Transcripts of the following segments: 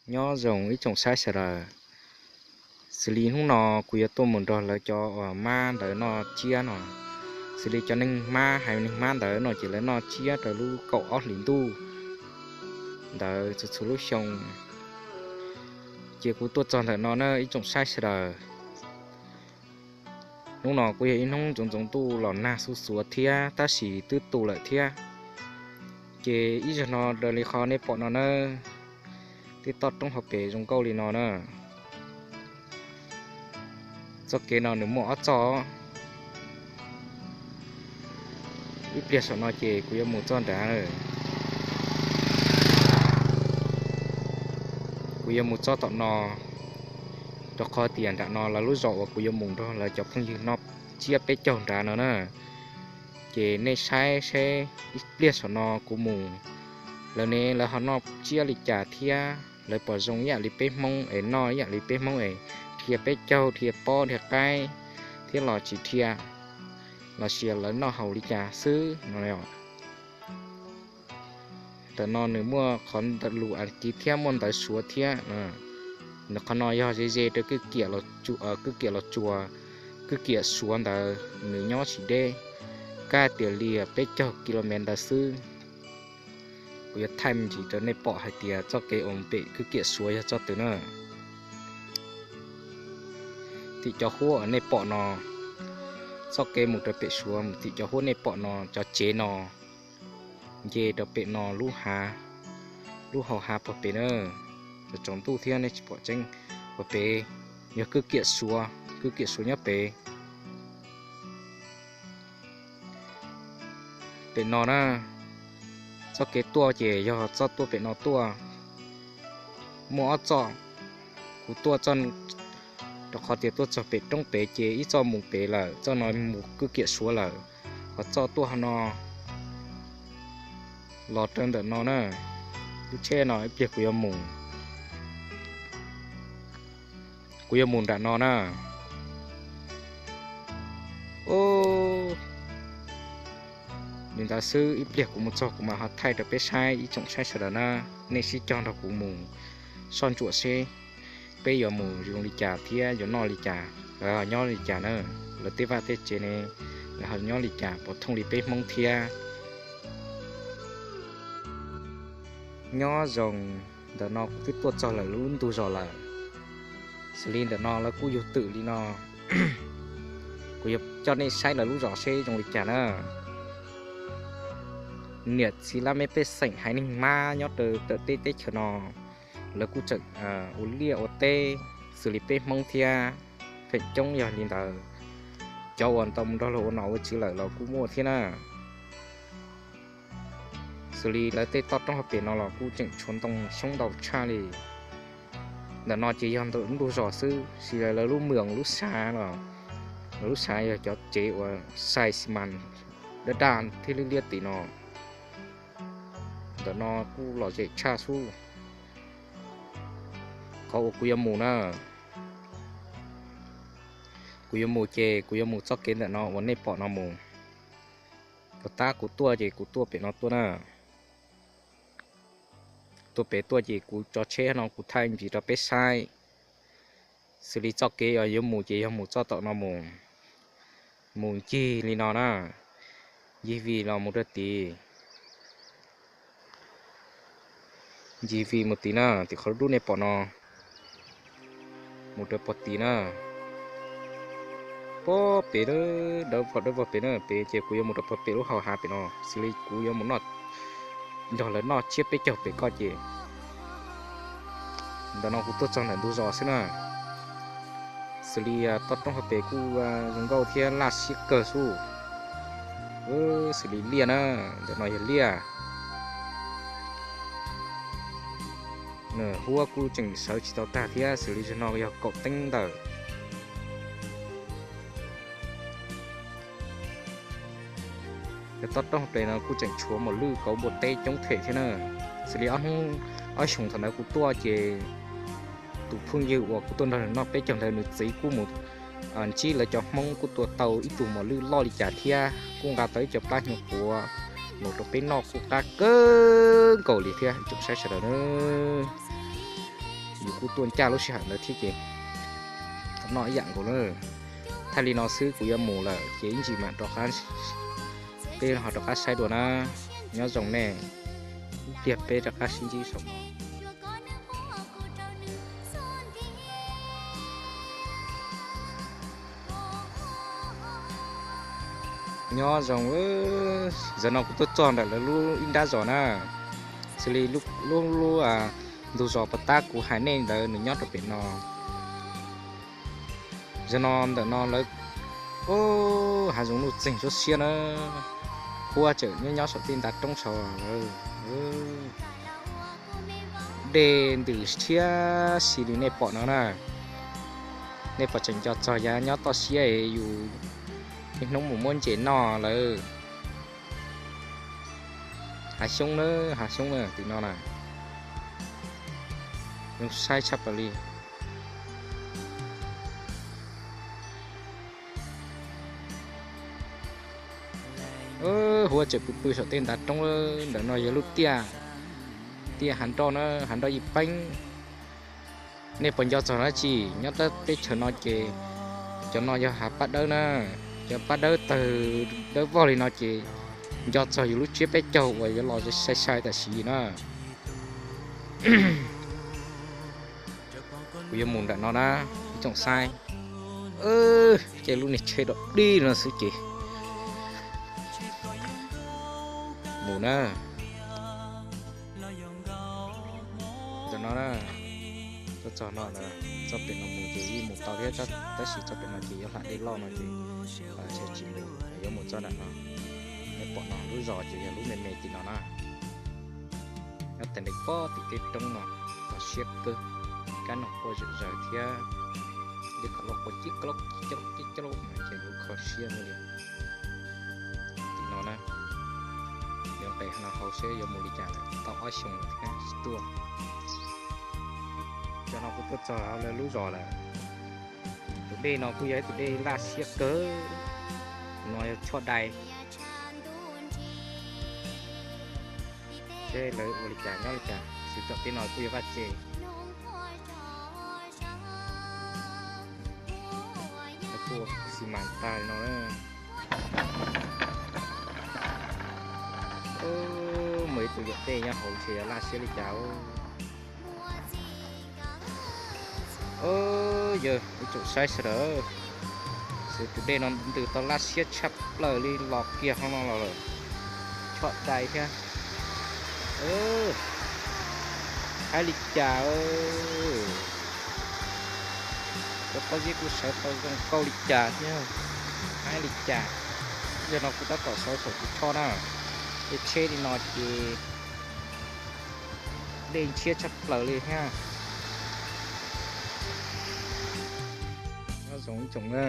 Nyob zoo ib tsoom saib sawv daws, xws li hnub no kuv yuav tuaj mus nrog lawv cov uas mab ntawd noj tsiab no. Xws li cov neeg mab, hais neeg mab ntawd no ces lawv noj tsiab rau lub kaum ob hlis ntuj ntawd txhua txhua lub xyoo. Ces kuv tuaj txog ntawm no na ib tsoom saib sawv daws. Hnub no kuj yog ib hnub ntxoov ntxoov ntuj los nag xuv xuav thiab tab sis twb tu lawm thiab. Ces ib zaug no raws li qhov nej pom no na, tej toj roob hauv pes zoo nkauj li no na. Txoj kev no nws muaj ob txoj. Ib pliag saum no ces kuv yuav mus txoj nrad, kuv yuav mus txoj tom no, rau qhov tias nram no lawv lub zos uas kuv yuav mus nrog lawv cov phooj ywg noj tsiab peb caug nrad no na. Ces nej saib seb ib pliag saum no kuv mus, lawv ne lawv ho noj tsiab li cas thiab, lawv puas zoo ib yam li peb Hmoob es noj ib yam li peb Hmoob es dhia peb caug, dhia pob, dhia qaib thiab los tsis dhia, los sis lawv noj haus li cas xwb no. Ntawm no nws muaj qhov lus Askiv thiab muaj ntawv Suav thiab. Nws qhov no yog ze ze rau kwj kiam los tsuas, kwj kiam Suav ntawd nws nyob tsis deb, kab tias li peb caug ki lo mev ntawd xwb. Kuv yuav thaij me ntsis rau nej pom hais tias txoj kev uas pem kwj kiam Suav yog txoj twg na. Tim cov huab uas nej pom no, txoj kev mus rau pem Suav mus tim cov huab nej pom no, cov tsev no nce rau pem no lub hav, lub hau hav puag pem na. Tsaus ntuj thiab nej tsis pom tseeb, puag pem yog kwj kiam Suav, kwj kiam Suav nyob pem. Pem no na, txoj kev tuaj ces yog txoj tuaj pem no tuaj. Muaj ob txoj, kuv tuaj txoj, rau qhov tias tuaj txog pem roob pem ces ib txoj mus pem lawm, txoj no mus kwj kiam Suav lawm, ho txoj tuaj ho no los rau ntawm no na. Lub tsheb no ib pliag kuv yuav mus, kuv yuav mus nram no na. Li ntawd xwb, ib pliag kuv mus txog kuv mam ho thaij rau peb saib ib tsoom saib sawv daws na. Nej sib cog nrog kuv mus soj ntsuam seb peb yuav mus zoo li cas thiab yuav noj li cas, lawv ho nyob li cas na. Lawv tej vaj tej tsev ne, lawv ho nyob li cas, puas thooj li peb Hmoob thiab. Nyob zoo, ntawm no kuv twb tuaj txog lawm lub ntug zos lawm. Xws li ntawm no lawv kuj yug twm li no, kuv yuav coj nej saib lawv lub zos seb zoo li cas na. Niam txiv laj mej pej xeem haiv neeg mab nyob rau tawm teb teb chaws no, lawv kuj tseem ua liaj ua teb xws li peb Hmoob thiab, feem coob yog li ntawd. Cov uas tau mus nrog luag ua nom ua tswv lawm los kuj muaj thiab na. Xws li lawv tej toj roob hauv pem no los kuj tseem tshuav ntoo xyoob ntau tshaj li. Ntawm no ces yog ntawm lub ntug zos xwb, sis lawv lub moos lub xav los, lub xav yog cov tsev uas xais xi mas daj daj thiab liab liab tim no. Ntawm no kuj lom zem tshaj xwb. Qhov uas kuv yuav mus na, kuv yuav mus ces kuv yuav mus txoj kev ntawm no uas nej pom no mus. Puag ta kuv tuaj ces kuv tuaj pem no tuaj na. Tuaj pem tuaj ces kuv tso tsheb no kuv thaij ntsis rau peb saib. Xws li txoj kev uas yuav mus ces yog mus txoj tom no mus, mus ncig li no na, ncig vij los mus rau tid, ncig vij mus tid na, tim qhov dub nej pom no, mus rau puag tid na. Puag pem, dawb vog dawb vog pem na, pem ces kuv yuav mus rau puag pem lub hau hav pem no, xws li kuv yuav mus nrog lawv noj tsiab peb caug pem ko ces ntawm no kuv tuaj txog ntawm ntug zos xwb na. Xws li toj roob hauv pes kuj zoo nkauj thiab laj siab kawg xwb. Xws li liaj na, ntawm no yog liaj. Huab kuj tseem sawv tsis tau tag thiab, xws li zaum no yog kaum teev ntawm. Toj roob hauv pes no kuj tseem tshuav mos lwj kauv npua teb coob them thiab na. Xws li ob hnub, ob xyoos thaum ntawd kuv tuaj ces tus phooj ywg uas kuv tuaj nrog nws noj peb caug ntawd nws txiv kuj mus ntsib lawv cov Hmoob kuj tua tau ib tug mos lwj loj li cas thiab kuj nqa tau ib co plab hnyuv quav mus rau peb noj kuj qab kawg nkaus li thiab ib tsoom saib sawv daws na. Yus kuj tuaj ncaj lub sij hawm ntawd thiab ces noj ib yam nkaus na. Thaij li no xwb kuv yuav mus lawm ces ib ntsis mam rov qab, peb ho rov qab saib dua na. Nyob zoo nej, ib pliag peb rov qab sib ntsib saum no. Nyob zoo, zaum no kuv tuaj txog ntawm lawv lub ib nrab zos na, xws li lub, lub ntug zos puas tab kuv hais nej ntawd nws nyob rau pem no. Zaum no ntawm no lawv, hav zoov nuj txeeg suab siab na, huab tseem nyob nyob saum tej ntav roob saud lawm. Dej ntws thiab si li nej pom no na. Nej pom tseem nco txog yav nyob toj siab es yus niaj hnub mus muab ntses noj lawm. Hav xyoob na, hav xyoob na tim no na. Zoo saib tshaj plaws li. Huab tseem pw pw saum tej ntav roob. Ntawm no yog lub tiaj, tiaj hav nroj na, hav nroj Yij Peeb. Nej puas nco txog dab tsi nyob teb chaws no ces cov no yog hav paj dawb na. Cov paj dawb tawg dawb vog li no ces nco txog yus lub tsiab peb caug uas yuav los sai sai tam sim na. Kuv yuav mus nram no na, ib tsoom saib. Ces lub niag tsheb dog dig no xwb ces mus na. Ntawm no na, tuaj txog no lawm, txoj pem no mus ces yeej mus tau thiab, tab sis txoj pem no ces yuav hla dej loj no ces ntshe tsis mus, yuav mus txoj nram no. Nej pom no lub zos ces yog lub me me tim no na. Nyob tag nrho pob tim tej roob no, kho siab kawg, kab noog quaj zom zaws thiab. Dej kom loj quaj cib clob cib clob cib clob mas ces yus kho siab li. Tim no na, yuav nqes no hauv seb yuav mus li cas lawm, tau ob xyoos lawm thiab tsis tuaj. Cov no kuv tuaj txog hauv lawv lub zos lawm. Tus dej no kuj yog ib tus dej laj siab kawg. No yog Choj Dai. Seb lawv ua li cas nyob li cas, xwv tom tej no kuj yog vaj tse. Lawv kuj ua xi mas tag li no na. Muaj ib tug yawm dej nyob hauv ntshe yog laj siab li cas. Yog ib tsoom saib sawv daws, xwv tus dej no ntws tau laj siab tshaj plaws li los kiag hauv no los lawm. Choj Dai thiab. Haib li cas. Cov pob zeb kuj sawv tau zoo nkauj li cas thiab. Haib li cas. Yog no kuv tab tom sawv saum tus choj na, tej tsheb li no ces dej ntshiab tshaj plaws li thiab. Nyob zoo ib tsoom na,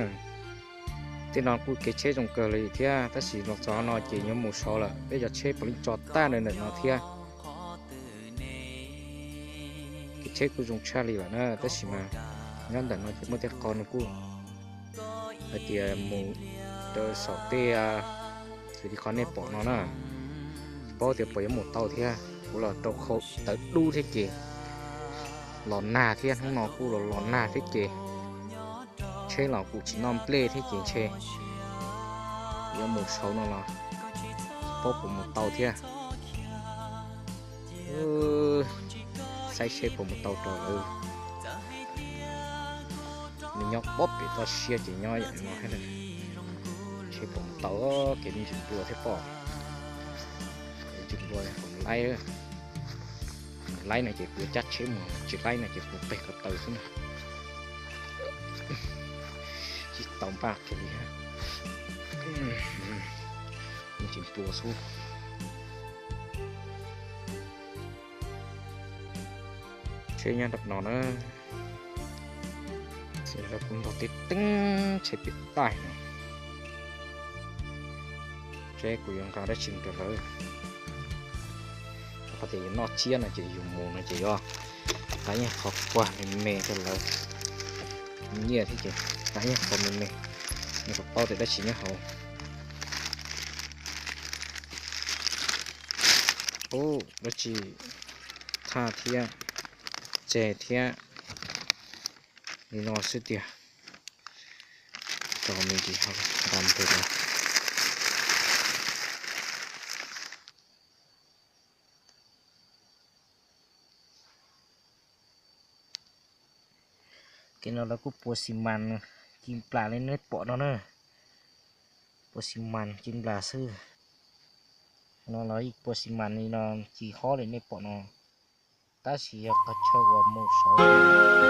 tej no kuj kev tsheb zoo kawg li thiab, tab sis los txog no ces yuav mus saud lawm, peb cov tsheb puav leej tso tag ntawm no thiab. Kev tsheb kuj zoo tshaj li lawm na, tab sis mas nyob ntawm no ces muaj tej qho nws kuj hais tias mus rau saum tej, xws li qhov nej pom no na, tsis paub tias puas yuav mus tau thiab. Kuv los rau khau tawv dub thiab ces los nag thiab, hnub no kuj los los nag thiab ces tsheb los kuj tsis noj nplej thiab ces ntshe yuav mus saud no los tsis paub puas mus tau thiab. Saib seb puas mus tau rau lawv. Nws nyob pob pem toj siab ces nyob yam no thiab. Seb puas mus tau, kev me ntsis nplua thiab pob. Ntsis nplua, laib, laib no ces kuv cab tsheb mus, tsis laib no ces kuv qeg ko taw xwb na. Tsis tau npaj kiag li. Me ntsis nplua xwb. Tsheb nyob nram no na. Kuv nrog tib teeb tsheb pem taij no. Seb kuv yuav nqa dab tsi rau lawv. Qhov tias yus noj tsiab no ces yus mus no ces yuav nqa ib qho kuag me me rau lawv. Nyiaj thiab ces nqa ib qho me me, nej puas paub tias dab tsi nyob hauv. Ub, dab tsi, thaj thiab, tseg thiab. Li no xwb tiag. Tso me ntsis hauv nqa mus pem no. Kev no lawv kuj pua xi mas ci nplas li nej pom no na. Pua xi mas ci nplas xwb. No los pua xi mas li no ci hob li nej pom no, tab sis yog qhov chaw uas mus saud